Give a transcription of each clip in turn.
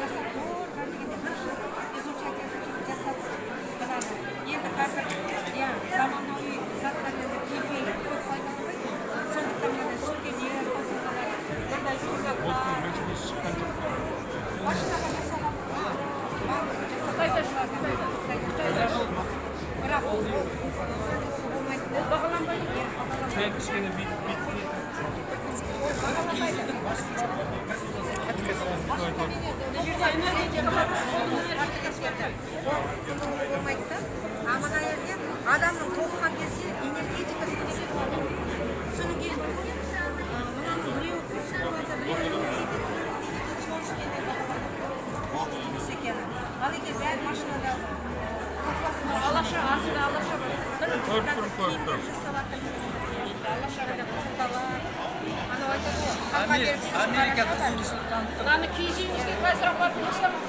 Жасап зорға дегенде бір жыл изучать етіп жасап мынаны. Енді қазір, иә, заманауи заттар, енді киіз үй көп пайдаланбайды ғой. Сондықтан мынандай сөмкелер, посылкалар, мынандай рюкзактар. Машинасы шыққан жоқ. Машинаға жасаған бар, жасаған. Бірақ ол болмайды да. Бағаланбайды. Иә, бағаланбайды. Сәл кішкене бүйтіп бүйтіп. Ол бағаланбайды. Мына жерде энергетика бар. Болмайды да. А мына жерде адамның толыққан кезде энергетикасы кетеді. Содан кейін мынаның біреуі қосып болады, біреуі кетеді, біреуі кетеді, соның үстіне дұрыс екені. Ал егер бәрі машинада тоқылатын Алаша, артында алаша бар. Көріп тұрмын, көріп тұрмын. Жасап жатыр. Алаша ғана қалталар. Анау айтады ғой, ханға бергісіз Америка қараша бар. қызылшылық танытты. Мынаны киіз үйімізге қазір апарып қосамыз.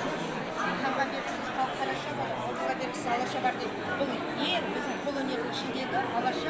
Ханға бергісіз қараша бар, ауылға бергісіз алаша бар дейді. Бұл ең біздің қолөнердің ішіндегі алаша.